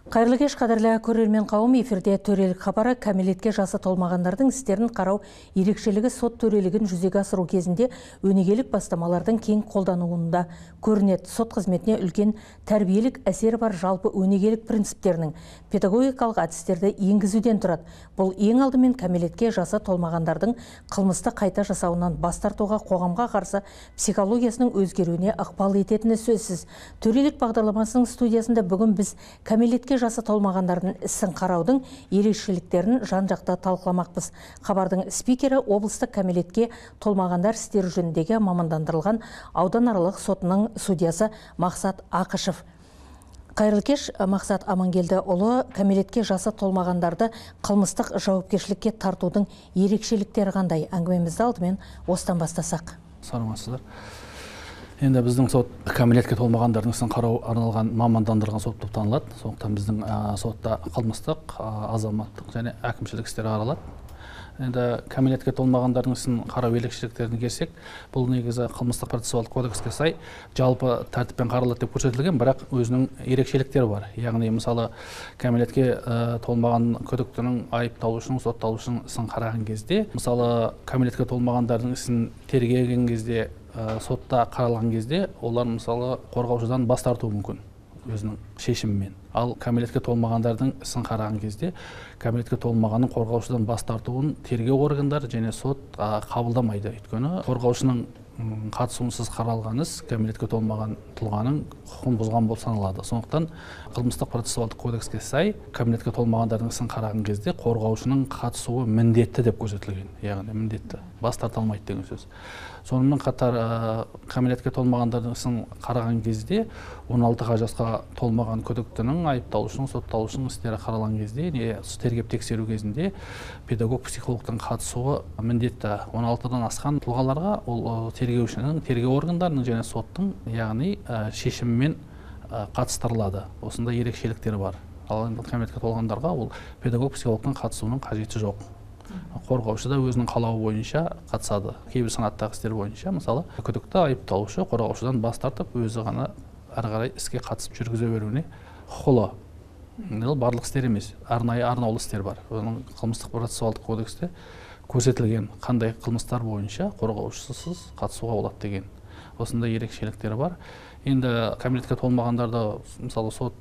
Қайырлы кеш, қадірлі көрермен қауым, эфирде төрелік хабары. Кәмелетке жасы толмағандардың істерін қарау ерекшелігі сот төрелігін жүзеге асыру кезінде өнегелік бастамалардың кең қолдануында көрінеді. Сот қызметіне үлкен тәрбиелік әсері бар жалпы өнегелік принциптерінің педагогикалық әдістерді енгізуден тұрады. Бұл ең алдымен кәмелетке жасы толмағандардың қылмысты қайта жасауынан бас тартуға, қоғамға қарсы психологиясының өзгеруіне ықпал ететіні сөзсіз. Төрелік бағдарламасының студиясында бүгін біз кәмелетке жасы толмағандардың ісін қараудың ерекшеліктерін жан-жақты талқыламақпыз. Хабардың спикері облыстық кәмелетке толмағандар істері жөніндегі мамандандырылған ауданаралық сотының судьясы Мақсат Ақышев. Қайырлы кеш, Мақсат Амангелдіұлы. Кәмелетке жасы толмағандарды қылмыстық жауапкершілікке тартудың ерекшеліктері қандай? Әңгімемізді алдымен осыдан бастасақ. Саламатсыздар. Енді біздің сот кәмелетке толмағандардың ісін қарау арналған мамандандырылған сот болып танылады. Сондықтан біздің сотта қылмыстық, азаматтық және әкімшілік істер қаралады. Енді кәмелетке толмағандардың ісін қарау ерекшеліктеріне келсек, бұл негізі қылмыстық процессуалдық кодекске сай жалпы тәртіппен қаралады деп көрсетілген, бірақ өзінің ерекшеліктері бар. Яғни, мысалы, кәмелетке толмаған күдіктінің, айыпталушының, сотталушының ісін қараған кезде, мысалы, кәмелетке толмағандардың ісін тергеген кезде, сотта қаралған кезде, олар, мысалы, қорғаушыдан бас тартуы мүмкін өзінің шешімімен. Ал кәмелетке толмағандардың ісін қараған кезде, кәмелетке толмағанның қорғаушыдан бас тартуын тергеу органдары және сот қабылдамайды. Өйткені қорғаушының қатысуынсыз қаралған іс кәмелетке толмаған тұлғаның құқығын бұзған болып саналады. Сондықтан қылмыстық процессуалдық кодекске сай кәмелетке толмағандардың ісін қараған кезде қорғаушының қатысуы міндетті деп көрсетілген. Яғни міндетті, бас тарта алмайды деген сөз. Сонымен қатар кәмелетке толмағандардың ісін қараған кезде 16 жасқа толмаған күдіктінің, айыпталушының, сотталушының істері қаралған кезде, не тергеп тексеру кезінде педагог психологтың қатысуы міндетті. 16-дан асқан тұлғаларға ол тергеушінің, тергеу органдарының және соттың, яғни шешімімен қатыстырылады. Осындай ерекшеліктері бар. Ал енді кәмелетке толғандарға ол педагог психологтың қатысуының қажеті жоқ. Қорғаушы да өзінің қалауы бойынша қатысады. Кейбір санаттағы істер бойынша, мысалы, күдікті, айыпталушы қорғаушыдан бас тартып, өзі ғана әрі қарай іске қатысып жүргізе беруіне құқылы. Ол барлық істер емес, арнайы арнаулы істер бар. Оның қылмыстық процессуалдық кодексте көрсетілген қандай қылмыстар бойынша қорғаушысыз қатысуға болады деген осындай ерекшеліктері бар. Енді кәмелетке толмағандарды, мысалы, сот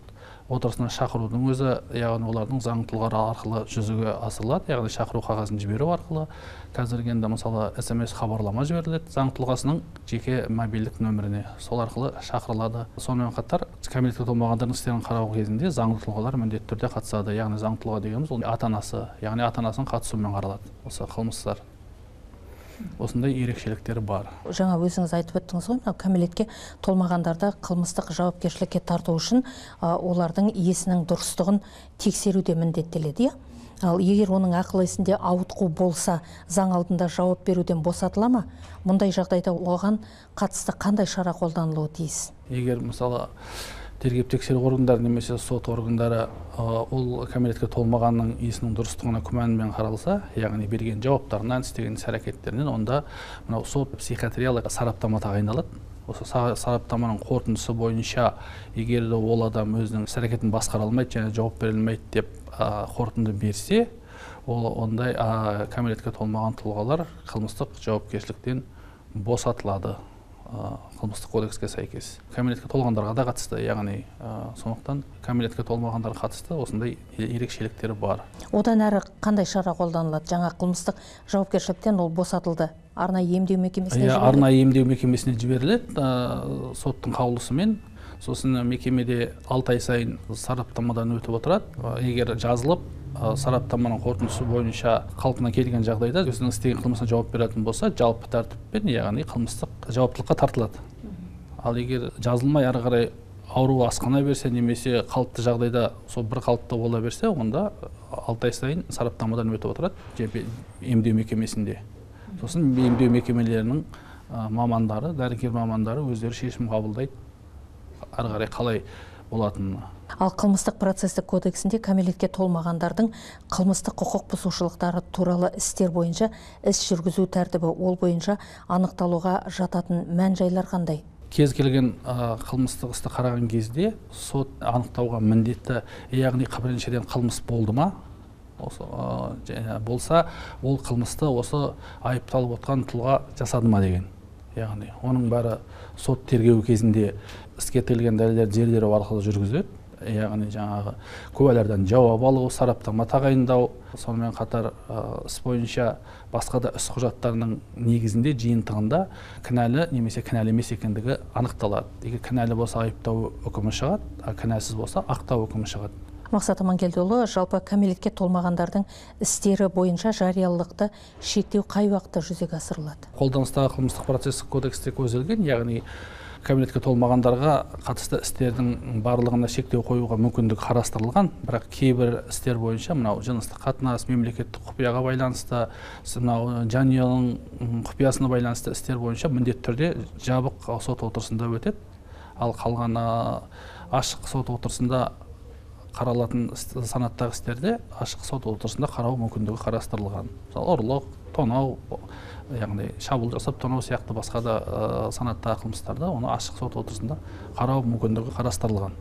отырысына шақырудың өзі, яғни олардың заң тұлғалары арқылы жүзеге асырылады, яғни шақыру қағазын жіберу арқылы. Қазіргі енді, мысалы, СМС хабарлама жіберіледі заң тұлғасының жеке мобильдік нөміріне, сол арқылы шақырылады. Сонымен қатар кәмелетке толмағандардың істерін қарау кезінде заңды тұлғалар міндетті түрде қатысады. Яғни заң тұлға дегеніміз ол ата-анасы, яғни ата-анасының қатысуымен қаралады осы қылмыстар. Осындай ерекшеліктері бар. Жаңа өзіңіз айтып өттіңіз ғой, мынау кәмелетке толмағандарды қылмыстық жауапкершілікке тарту үшін олардың есінің дұрыстығын тексеру де міндеттеледі, иә? Ал егер оның ақыл есінде ауытқу болса, заң алдында жауап беруден босатыла ма? Мұндай жағдайда оған қатысты қандай шара қолданылуы тиіс? Егер, мысалы, тергеп тексеру органдары немесе сот органдары ол кәмелетке толмағанның есінің дұрыстығына күмәнмен қаралса, яғни берген жауаптарынан, істеген іс әрекеттерінен, онда мынау сот психиатриялық сараптама тағайындалады. Осы сараптаманың қорытындысы бойынша егер де ол адам өзінің іс әрекетін басқара алмайды және жауап бере алмайды деп қорытынды берсе, ол ондай кәмелетке толмаған тұлғалар қылмыстық жауапкершіліктен босатылады. Қылмыстық кодекске сәйкес. Кәмелетке толғандарға да қатысты, яғни сондықтан кәмелетке толмағандарға қатысты осындай ерекшеліктері бар. Одан әрі қандай шара қолданылады? Жаңа қылмыстық жауапкершіліктен ол босатылды. Арнайы емдеу мекемесіне жіберіледі? Арнайы емдеу мекемесіне жіберіледі, соттың қаулысымен. Сосын мекемеде 6 ай сайын сараптамадан өтіп отырады. Егер жазылып, сараптаманың қорытындысы бойынша қалпына келген жағдайда өзінің істеген қылмысына жауап беретін болса, жалпы тәртіппен, яғни қылмыстық жауаптылыққа тартылады. Ал егер жазылмай ары қарай ауру асқына берсе немесе қалыпты жағдайда сол бір қалыпты бола берсе, онда 6 ай сайын сараптамадан өтіп отырады емдеу мекемесінде. Сосын емдеу мекемелерінің мамандары, дәрігер мамандары өздері шешім қабылдайды ары қарай қалай болатынына. Ал қылмыстық процестік кодексінде кәмелетке толмағандардың қылмыстық құқық бұзушылықтары туралы істер бойынша іс жүргізу тәртібі, ол бойынша анықталуға жататын мән-жайлар қандай? Кез келген қылмыстық істі қараған кезде сот анықтауға міндетті, яғни біріншіден қылмыс болды ма, осы болса, ол қылмысты осы айыпталып отқан тұлға жасады ма деген. Яғни оның бәрі сот тергеуі кезінде іске тіркелген дәлелдерді зерделеу арқылы жүргізіледі. Яғни жаңағы куәлерден жауап алу, сараптама тағайындау, сонымен қатар іс бойынша басқа да іс құжаттарының негізінде жиынтығында кінәлі немесе кінәлі емес екендігі анықталады. Егер кінәлі болса, айыптау үкімі шығады, а кінәсіз болса, ақтау үкімі шығады. Мақсат Аманкелдіұлы, жалпы кәмелетке толмағандардың істері бойынша жариялылықты шектеу қай уақытта жүзеге асырылады? Қолданыстағы қылмыстық процестік кодексте көзделген, яғни кәмелетке толмағандарға қатысты істердің барлығына шектеу қоюға мүмкіндік қарастырылған, бірақ кейбір істер бойынша мынау жыныстық қатынас, мемлекеттік құпияға байланысты, мынау жанұяның құпиясына байланысты істер бойынша міндетті түрде жабық сот отырысында өтеді. Ал қалған ашық сот отырысында қаралатын санаттағы істерде ашық сот отырысында қарау мүмкіндігі қарастырылған. Мысалы, ұрлық, тонау, яғни шабуыл жасап тонау сияқты басқа да санаттағы қылмыстарда оны ашық сот отырысында қарау мүмкіндігі қарастырылған.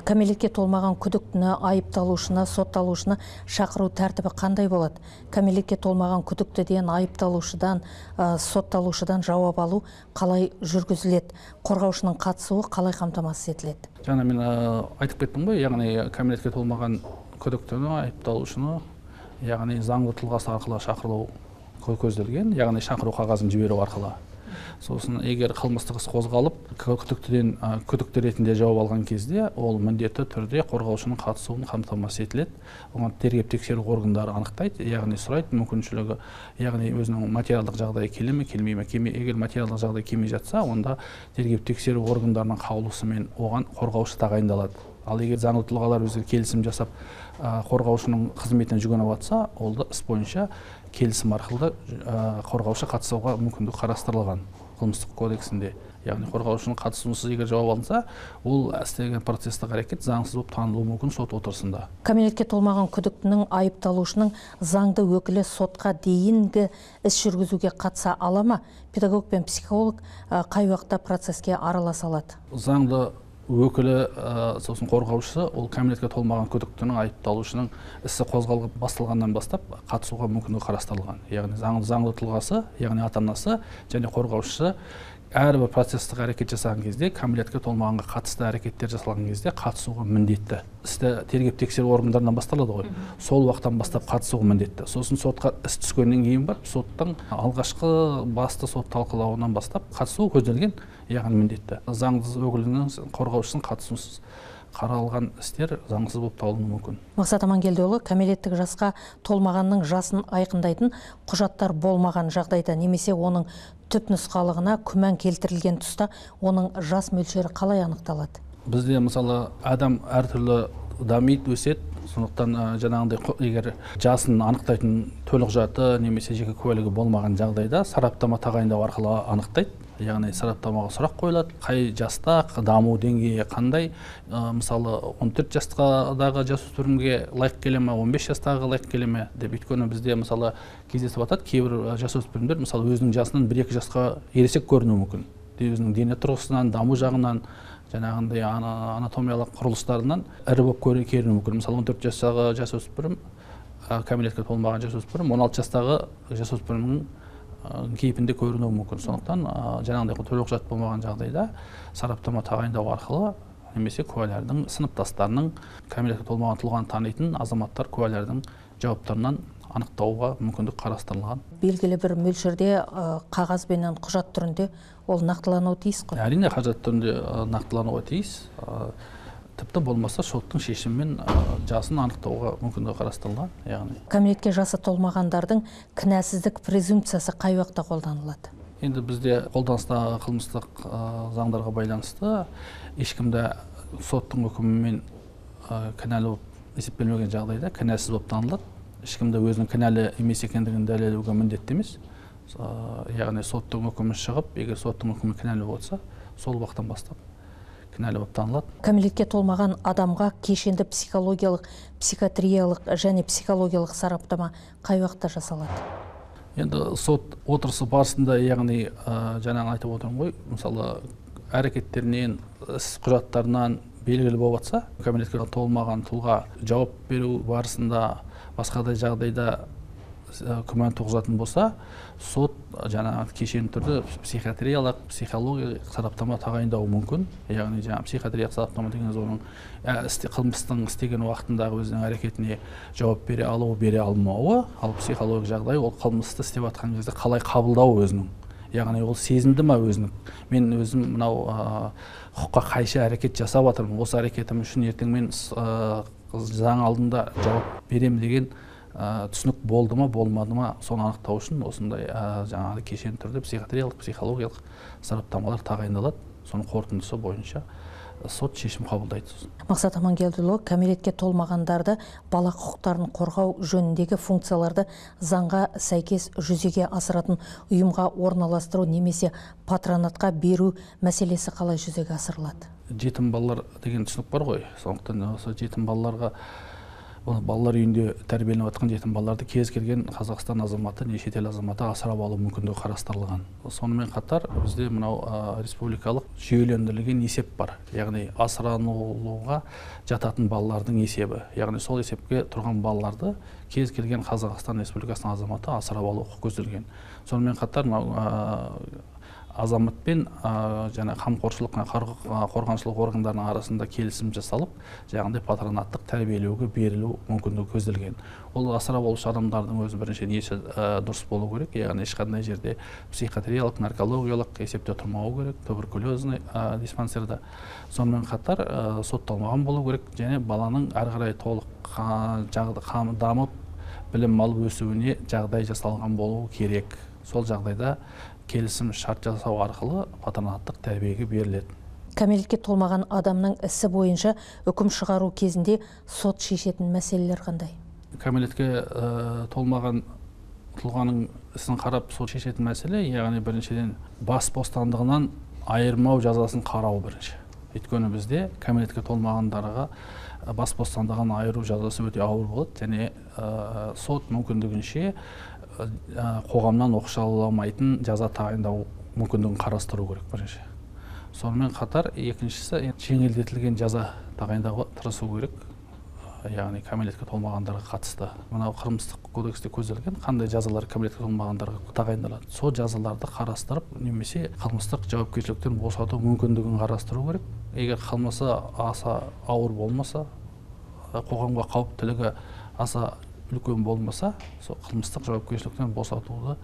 Кәмелетке толмаған күдіктіні, айыпталушыны, сотталушыны шақыру тәртібі қандай болады? Кәмелетке толмаған күдіктіден, айыпталушыдан, сотталушыдан жауап алу қалай жүргізіледі? Қорғаушының қатысуы қалай қамтамасыз етіледі? Жаңа мен айтып кеттім ғой, яғни кәмелетке толмаған күдіктіні, айыпталушыны, яғни заңды тұлғасы арқылы шақыру көзделген, яғни шақыру қағазын жіберу арқылы. Сосын егер қылмыстық іс қозғалып, күдіктіден күдікті ретінде жауап алған кезде, ол міндетті түрде қорғаушының қатысуын қамтамасыз етіледі. Оған тергеп тексеру органдары анықтайды, яғни сұрайды мүмкіншілігі, яғни өзінің материалдық жағдайы келе ме, келмей ме. Егер материалдық жағдай келмей жатса, онда тергеп тексеру органдарының қаулысымен оған қорғаушы тағайындалады. Ал егер заңды тұлғалар өздері келісім жасап, қорғаушының қызметіне жүгініп жатса, ол да іс бойынша келісім арқылы қорғаушы қатысуға мүмкіндік қарастырылған қылмыстық кодексінде. Яғни қорғаушының қатысуынсыз егер жауап алынса, ол істелген процестік әрекет заңсыз болып танылуы мүмкін сот отырысында. Кәмелетке толмаған күдіктінің, айыпталушының заңды өкілі сотқа дейінгі іс жүргізуге қатыса ала ма? Педагог пен психолог қай уақытта процеске араласа алады? Заңды өкілі, сосын қорғаушысы, ол кәмелетке толмаған күдіктінің, айыпталушының ісі қозғалып басталғаннан бастап қатысуға мүмкіндігі қарастырылған. Яғни заңды тұлғасы, яғни ата-анасы және қорғаушысы әрбір процестік әрекет жасаған кезде, кәмелетке толмағанға қатысты әрекеттер жасалған кезде қатысуға міндетті. Істі тергеп тексеру органдарынан басталады ғой. Сол уақыттан бастап қатысуға міндетті. Сосын сотқа іс түскеннен кейін барып, соттың алғашқы басты сот талқылауынан бастап қатысу көзделген, яғни міндетті. Заңды өкілінің, қорғаушысының қатысуынсыз қаралған істер заңсыз болып табылуы мүмкін. Мақсат Аманкелдіұлы, кәмелеттік жасқа толмағанның жасын айқындайтын құжаттар болмаған жағдайда немесе оның түпнұсқалығына күмән келтірілген тұста оның жас мөлшері қалай анықталады? Бізде мысалы адам әртүрлі дамиды, өседі. Сондықтан жаңағындай егер жасын анықтайтын төлқұжаты немесе жеке куәлігі болмаған жағдайда сараптама тағайындау арқылы анықтайды. Яғни сараптамаға сұрақ қойылады, қай жаста, даму деңгейі қандай, мысалы 14 жастағы жасөспірімге лайық келе ме, 15 жастағы лайық келе ме деп. Өйткені бізде мысалы кездесіп жатады, кейбір жасөспірімдер мысалы өзінің жасынан 1-2 жасқа ересек көрінуі мүмкін. Өзінің дене тұрғысынан, даму жағынан, жаңағындай анатомиялық құрылыстарынан ірі болып көрінуі мүмкін. Мысалы 14 жастағы жасөспірім, кәмелетке толмаған жасөспірім, 16 жастағы жасөспірімнің кейпінде көрінуі мүмкін. Сондықтан жаңағындай төлқұжат болмаған жағдайда сараптама тағайындау арқылы немесе куәлердің, сыныптастарының, кәмелетке толмаған тұлғаны танитын азаматтар куәлердің жауаптарынан анықтауға мүмкіндік қарастырылған. Белгілі бір мөлшерде қағаз бенен құжат түрінде ол нақтылануы тиіс қой? Әрине, құжат түрінде нақтылануы тиіс. Тіпті болмаса соттың шешімімен жасын анықтауға мүмкіндігі қарастырылған. Яғни кәмелетке жасы толмағандардың кінәсіздік презумпциясы қай уақытта қолданылады? Енді бізде қолданыстағы қылмыстық заңдарға байланысты ешкімді соттың үкімімен кінәлі болып есептелмеген жағдайда кінәсіз болып танылады. Ешкімді өзінің кінәлі емес екендігін дәлелдеуге міндетті емес. Яғни соттың үкімі шығып, егер соттың үкімі кінәлі болса, сол уақыттан бастап кінәлі болып танылады. Кәмелетке толмаған адамға кешенді психологиялық, психиатриялық және психологиялық сараптама қай уақытта жасалады? Енді сот отырысы барысында, яғни жаңағы айтып отырмын ғой, мысалы әрекеттерінен, іс құжаттарынан белгілі болып жатса, кәмелетке толмаған тұлға жауап беру барысында басқадай жағдайда күмән туғызатын болса, сот жаңағы кешенді түрде психиатриялық, психологиялық сараптама тағайындауы мүмкін. Яғни жаңағы психиатриялық сараптама дегеніміз оның қылмыстың істеген уақытындағы өзінің әрекетіне жауап бере алуы, бере алмауы, ал психологиялық жағдай ол қылмысты істеп жатқан кезде қалай қабылдауы өзінің. Яғни ол сезінді ма өзінің, мен өзім мынау құқыққа қайшы әрекет жасап жатырмын, осы әрекетім үшін ертең мен заң алдында жауап беремін деген түсінік болды ма, болмады ма, соны анықтау үшін осындай жаңағы кешенді түрде психиатриялық, психологиялық сараптамалар тағайындалады. Соның қорытындысы бойынша сот шешім қабылдайды. Мақсат Амангелдіұлы, кәмелетке толмағандарды бала құқықтарын қорғау жөніндегі функцияларды заңға сәйкес жүзеге асыратын ұйымға орналастыру немесе патронатқа беру мәселесі қалай жүзеге асырылады? Жетім балалар деген түсінік бар ғой. Сондықтан осы жетім балаларға, балалар үйінде тәрбиеленіп жатқан жетім балаларды кез келген Қазақстан азаматы не шетел азаматы асырап алу мүмкіндігі қарастырылған. Сонымен қатар бізде мынау республикалық жүйелендірілген есеп бар. Яғни асыранулуға жататын балалардың есебі. Яғни сол есепке тұрған балаларды кез келген Қазақстан Республикасының азаматы асырап алу құқығы көзделген. Сонымен қатар мынау азаматпен және қамқоршылық, қорғаншылық органдарының арасында келісім жасалып, жаңағыдай патронаттық тәрбиелеуге берілу мүмкіндігі көзделген. Ол асырап алушы адамдардың өзі бірінші ниеті дұрыс болу керек, яғни ешқандай жерде психиатриялық, наркологиялық есепте тұрмауы керек, туберкулезный диспансерде. Сонымен қатар сотталмаған болу керек және баланың әрі қарай толық дамып, білім алып өсуіне жағдай жасалған болуы керек. Сол жағдайда келісім шарт жасау арқылы патронаттық тәрбиеге беріледі. Кәмелетке толмаған адамның ісі бойынша үкім шығару кезінде сот шешетін мәселелер қандай? Кәмелетке толмаған тұлғаның ісін қарап сот шешетін мәселе, яғни біріншіден бас бостандығынан айырмау жазасын қарау бірінші. Өйткені бізде кәмелетке толмағандарға бас бостандығынан айыру жазасы өте ауыр болады және сот мүмкіндігінше қоғамнан оқшауламайтын жаза тағайындау мүмкіндігін қарастыру керек бірінші. Сонымен қатар екіншісі жеңілдетілген жаза тағайындауға тырысу керек, яғни кәмелетке толмағандарға қатысты. Мынау қылмыстық кодексте көзделген қандай жазалар кәмелетке толмағандарға тағайындалады, сол жазаларды қарастырып немесе қылмыстық жауапкершіліктен босату мүмкіндігін қарастыру керек. Егер қылмысы аса ауыр болмаса, қоғамға қауіптілігі аса үлкен болмаса, сол қылмыстық жауапкершіліктен босатуды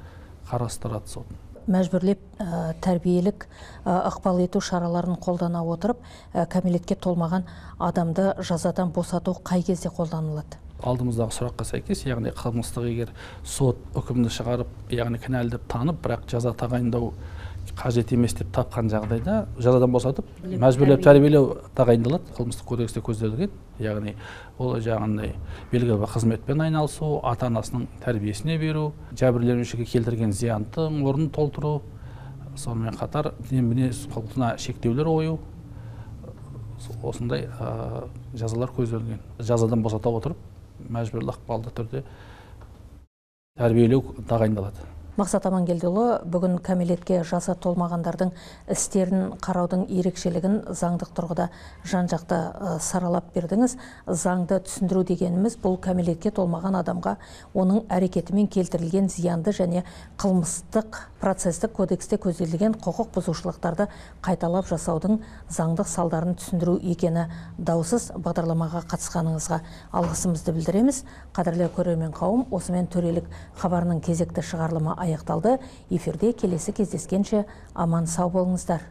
қарастырады сот. Мәжбүрлеп тәрбиелік ықпал ету шараларын қолдана отырып, кәмелетке толмаған адамды жазадан босату қай кезде қолданылады? Алдымыздағы сұраққа сәйкес, яғни қылмыстық егер сот үкімді шығарып, яғни кінәлі деп танып, бірақ жаза тағайындау қажет емес деп тапқан жағдайда жазадан босатып, мәжбүрлеп тәрбиелеу тағайындалады. Қылмыстық кодексте көзделген, яғни ол жаңағындай белгілі бір қызметпен айналысу, ата-анасының тәрбиесіне беру, жәбірленушіге келтірген зиянның орнын толтыру, сонымен қатар мінез құлқына шектеулер қою, осындай жазалар көзделген. Жазадан босата отырып, мәжбүрлі ықпалды түрде тәрбиелеу тағайындалады. Мақсат Амангелдіұлы, бүгін кәмелетке жасы толмағандардың істерін қараудың ерекшелігін заңдық тұрғыда жан-жақты саралап бердіңіз. Заңды түсіндіру дегеніміз бұл кәмелетке толмаған адамға оның әрекетімен келтірілген зиянды және қылмыстық процестік кодексте көзделген құқық бұзушылықтарды қайталап жасаудың заңдық салдарын түсіндіру екені даусыз. Бағдарламаға қатысқаныңызға алғысымызды білдіреміз. Қадірлі көрермен қауым, осымен төрелік хабарының кезекті шығарылымы аяқталды. Эфирде келесі кездескенше аман сау болыңыздар.